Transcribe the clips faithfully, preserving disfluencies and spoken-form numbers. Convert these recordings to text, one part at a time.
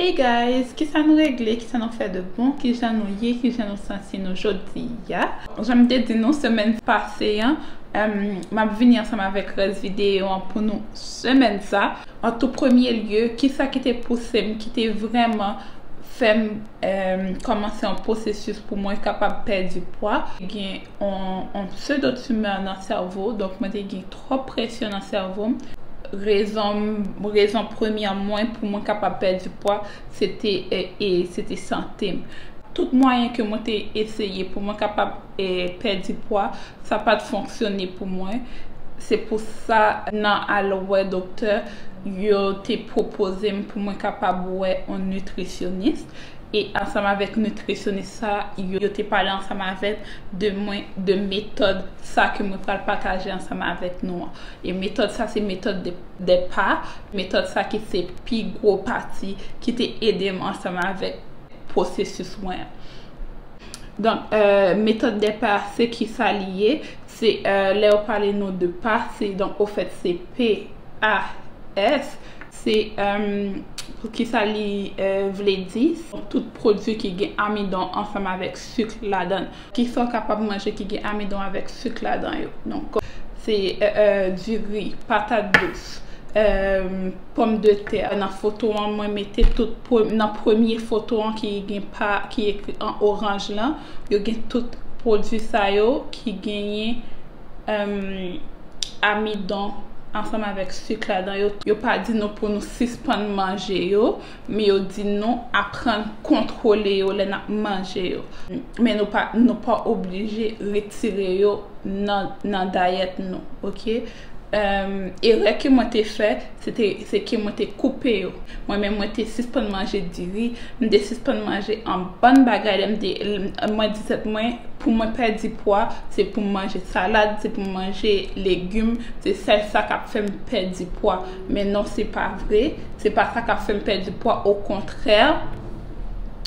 Hey guys, kisa nou regle, kisa nou fè de bon, kijan nou ye, kijan nou santi nou jodi a? Jan m te di nou semèn pase an, em, m ap vini ansanm avèk rès videyo an pou nou semèn sa. An tou premye lye, kisa ki te pouse m, ki te vrèman fè m, em, kòmanse yon pwosesis pou mwen kapab pèdi pwa? Gen yon, yon pseudo tumeur nan sèvo, donk mwen te gen twòp presyon nan sèvo m. Rezon, rezon premyè mwen pou mwen kapab pèdi pwa, se te, e, e, se te sante m. Tout mwayen ke mwen te eseye pou mwen kapab, e, pèdi pwa, sa pa t fonksyone pou mwen. Se pou sa, nan al wè doktè, yo te pwopoze m pou mwen kapab wè yon nitrisyonis. E ansanm avèk nitrisyonis sa, yo, yo te pale ansanm avèk de mwen, de metòd sa ke mwen pral pataje ansanm avèk nou an. E metòd sa, se metòd de, de pa, metòd sa ki se pi gwo pati ki te ede m ansanm avèk pwosesis mwen an. Donk, e, metòd de pa, se kisa li ye? Se, e, lè yo pale nou de pa, se, donk, ofèt, se P A S, se, e, pou kisa li, e, vle di? Tout pwodui ki gen amidon ansanm avèk sik ladan l. Kisa w kapab manje ki gen amidon avèk sik ladan yo? Donk, se, e, e, diri, patat dous, e, pòmdetè. Nan foto an, mwen mete tout pre-, nan premye foto an ki gen pa, ki ekri an oranj lan, yo gen tout pwodui sa yo ki genyen, em, amidon ansanm avèk sik ladan yo. Yo pa di nou pou nou sispann manje yo, men yo di nou aprann kontwole yo lè n ap manje yo. Men nou pa, nou pa oblije retire yo nan, nan dayèt nou, oke? Em, erè ke mwen te fè, se te, se ke mwen te koupe yo. Mwen menm, mwen te sispann manje diri, m te sispann manje yon bann bagay lè m te, mwen di tèt mwen, pou mwen pèdi pwa, se pou m manje salad, se pou m manje legim, se sèl sa k ap fè m pèdi pwa. Men non, se pa vre, se pa sa k ap fè m pèdi pwa, okontrè,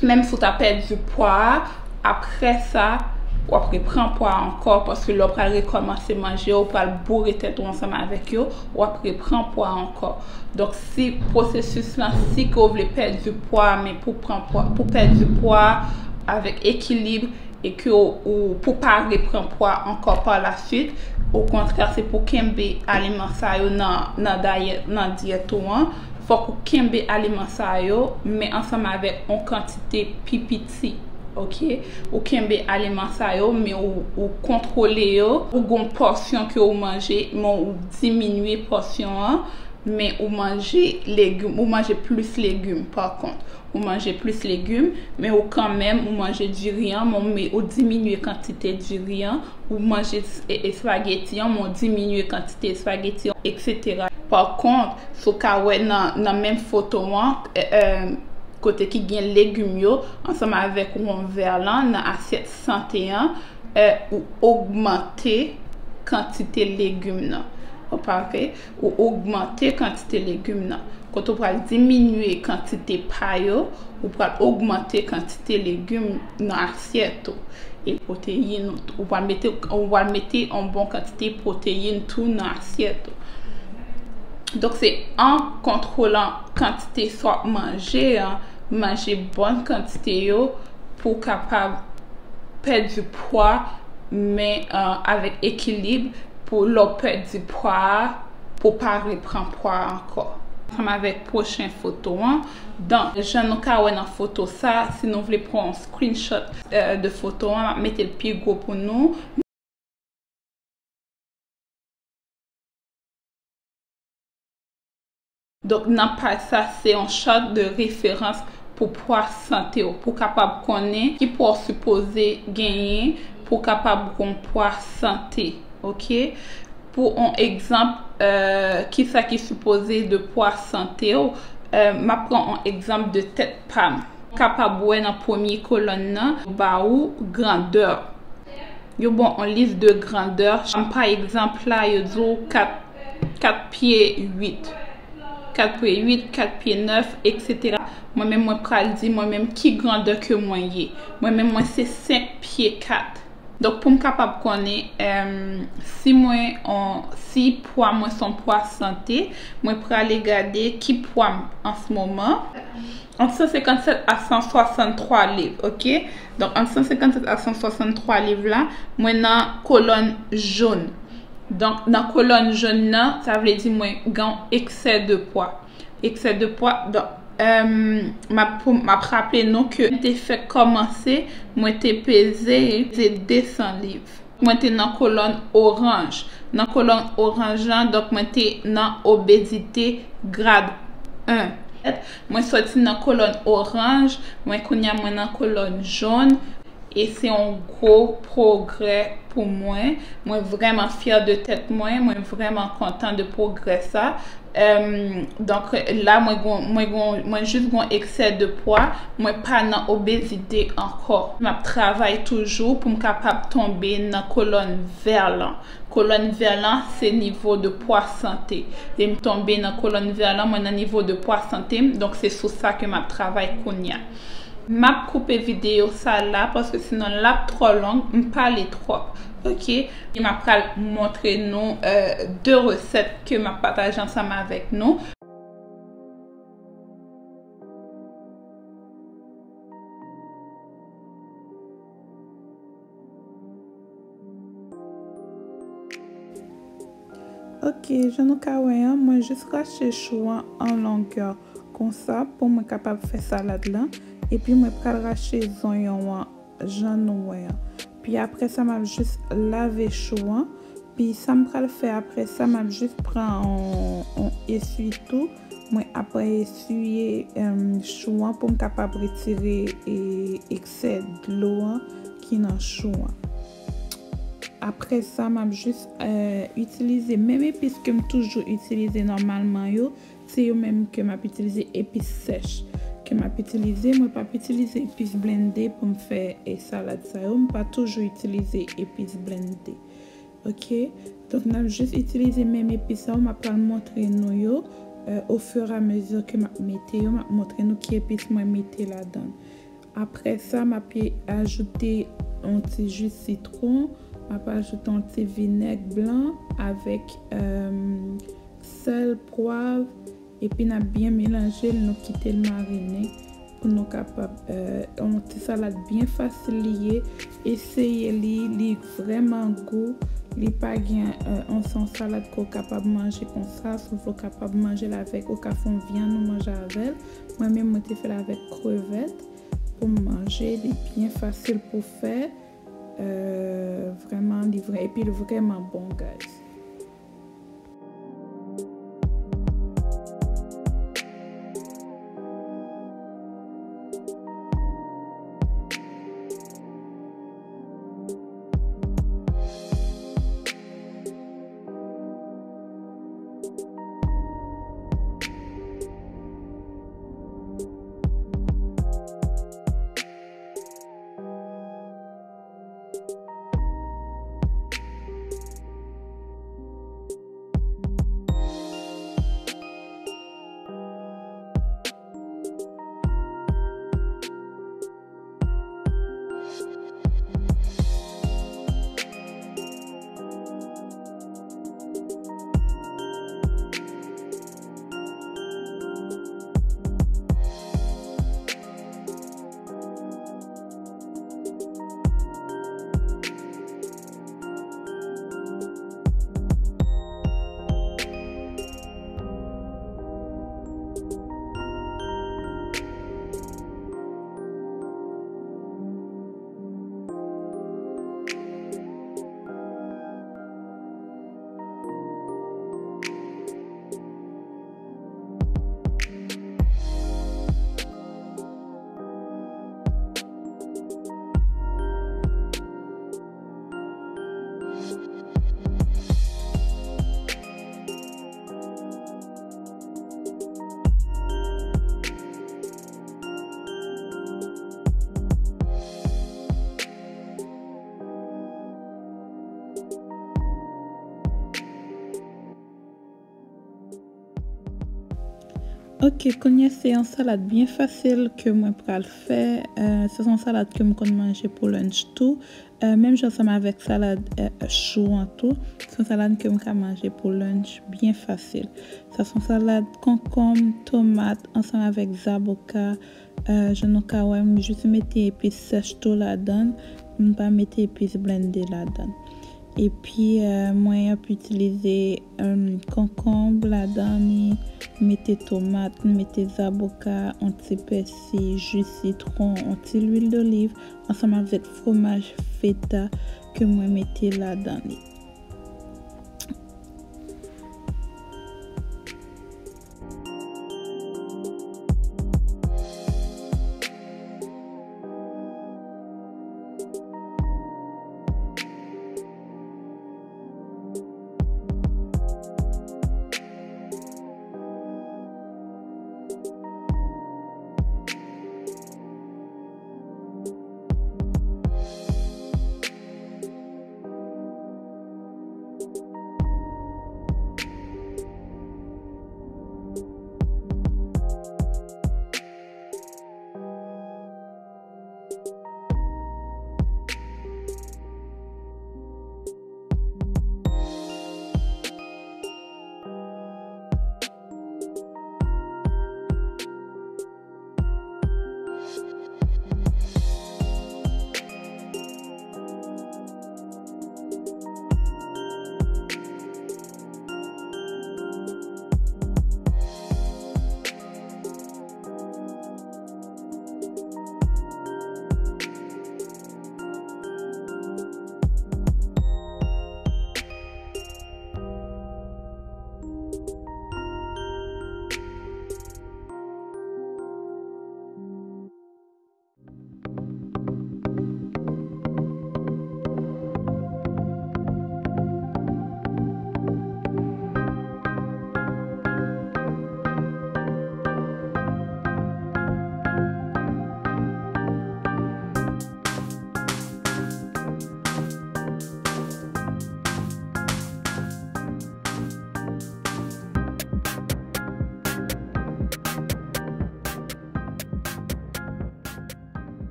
menm si w ta pèdi pwa a, apre sa, w ap reprann pwa ankò, paske lè w pral rekòmanse manje yo, w pral boure tèt ou ansanm avèk yo, w ap reprann pwa ankò. Donk, si pwosesis lan, si ke w vle pèdi pwa, men pou pran pwa, pou pèdi pwa avèk ekilib, e ke w, ou, pou pa reprann pwa ankò pa la swit, okontrè, se pou kenbe aliman sa yo nan, nan dayèt, nan dyèt ou an. Fòk ou kenbe aliman sa yo, men ansanm avèk yon kantite pi piti, oke? Ou kenbe aliman sa yo, men ou, ou kontwole yo. Ou gon pòsyon ke ou manje, men ou diminye pòsyon an, men ou manje legim, ou manje plis legim, pa kont. Ou manje plis legim, men ou kanmenm, ou manje diri an, men ou me-, ou diminye kantite diri an, ou manje s-, e, espageti an, men ou diminye kantite espageti an, etsetera. Pa kont, si w ka wè nan, nan menm foto an, e, e, kote ki gen legim yo, ansanm avèk yon vè lan, nan asyèt sante an, e, ou ogmante kantite legim nan. Ou pa vre? Ou ogmante kantite legim nan. Kote w pral diminye kantite pa yo, ou pral ogmante kantite legim nan asyèt ou. E pwoteyin, ou pral mete, ou pral mete yon bon kantite pwoteyin tou nan asyèt ou. Donk, se an kontwolan kantite sa w ap manje an, manje bon kantite yo pou w kapab pèdi pwa, men, e, avèk ekilib pou lè w pèdi pwa a, pou w pa reprann pwa ankò. Ansanm avèk pwochen foto an, donk, jan nou ka wè nan foto sa, si nou vle pran yon screenshot, e, de foto an, m ap mete l pi gwo pou nou. Donk, nan paj sa, se yon chart de referans pou pwa sante w, pou w kapab konnen ki pwa w sipoze genyen, pou w kapab gen yon pwa sante, oke? Pou yon egzanp, e, kisa ki sipoze de pwa sante w, e, m ap pran yon egzanp de tèt pa m. Ou kapab wè nan premye kolòn nan, yo ba ou grandè. Yo ba w yon lis de grandè. Pa egzanp la, yo di w kat, kat pye uit. Kat pye uit, kat pye nèf, etsetera. Mwen menm, mwen pral di, mwen menm, ki grandè ke mwen ye. Mwen menm, mwen se senk pye kat. Donk, pou m kapab konnen, em, si mwen, on, si pwa mwen se yon pwa sante, mwen prale gade ki pwa m an se moman. Ant san senkannsèt a san swasanntwa liv, oke? Donk, ant san senkannsèt a san swasanntwa liv la, mwen nan kolòn jòn. Donk, nan kolòn jòn nan, sa vle di mwen gen eksè de pwa. Eksè de pwa, donk, em, m ap, pou, m ap raple nou ke mwen te fèk kòmanse, mwen te peze, peze de san liv. Mwen te nan kolòn oranj. Nan kolòn oranj lan, donk mwen te nan obezite grad en. Mwen soti nan kolòn oranj, mwen kounye a mwen nan kolòn jòn. E se yon gwo pwogrè pou mwen. Mwen vrèman fyè de tèt mwen. Mwen vrèman kontan de pwogrè sa. Em, donk, la, mwen gon, mwen gon, mwen jis gon eksè de pwa. Mwen pa nan obezite ankò. M ap travay toujou pou m kapab tonbe nan kolòn vè lan. Kolòn vè lan, se nivo de pwa sante. Lè m tonbe nan kolòn vè lan, mwen nan nivo de pwa sante m. Donk, se sou sa ke m ap travay kounye a. M ap koupe videyo sa la, paske sinon l ap twò long, m pale twòp. Oke? E m ap pral montre nou, eh, de resèt ke m ap pataje ansanm avèk nou. Ok, jan nou ka wè an, mwen jis rache chou an an longè konsa pou mwen kapab fè salad lan. Epi mwen pral rache zonyon an jan nou wè an. Pi apre sa, m ap jis lave chou an. Pi sa m pral fè apre sa, m ap jis pran yon, yon eswitou. Mwen ap eswiye, em, chou an pou m kapab retire, e, eksè dlo an ki nan chou an. Apre sa, m ap jis, eh, itilize menm epis ke m toujou itilize nòmalman yo. Se yo menm ke m ap itilize, epis sèch ke m ap itilize. Mwen p ap itilize epis blende pou m fè, eh, salad sa yo. M pa toujou itilize epis blende. Ok? Donk, n ap jis itilize menm epis sa yo. M ap pral montre nou yo, eh, au fur et à mesure ke m ap mete yo. M ap montre nou ki epis mwen mete ladan. Apre sa, m ap ajoute yon ti ji sitwon, m ap ajoute yon ti vinèg blan avèk, em, sèl, pwav, epi n ap byen melanje l, nou kite l marinen pou nou kapab, eh, yon ti salad byen fasil li ye. Eseye li, li vrèman gou. Li pa gen, eh, yon, se yon salad ke w kapab manje konsa, si w vle w kapab manje l avèk, ou ka fè yon vyann ou manje avè l. Mwen menm, mwen te fè l avèk krevèt pou m manje. Li byen fasil pou fè. Euh, vrèman, li vrè-, epi li vrèman bon, guys. Ok, kounye a se yon salad byen fasil ke mwen pral fè. Eh, se yon salad ke m konn manje pou lunch tou. Eh, menm jan ansanm avèk salad, eh, chou an tou. Se yon salad ke m ka manje pou lunch byen fasil. Sa se yon salad konkonm, tomat, ansanm avèk zaboka. Eh, jan nou ka wè, m jis mete epis sèch tou ladan. M pa mete epis blende ladan. Epi, eh, mwen ap itilize, eh, konkonb ladan li, mete tomat, mete zaboka, yon ti pèsi, ji sitwon, yon ti lwil doliv, ansanm avèk fwomaj feta ke mwen mete ladan li.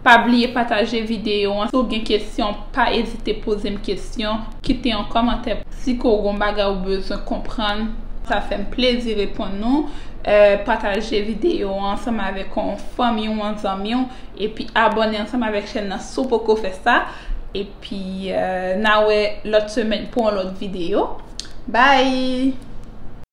Pa bliye pataje videyo an. Si w gen kesyon, pa ezite poze m kesyon. Kite yon kòmantè. Si ke w gen yon bagay ou bezwen konprann, sa fè m plezi reponn nou. Eh, pataje videyo an ansanm avèk yon fanmi w, yon zanmi w. Epi abòne ansanm avèk chèn nan si w poko fè sa. Epi, eh, n a wè lòt semèn pou yon lòt videyo. Bye!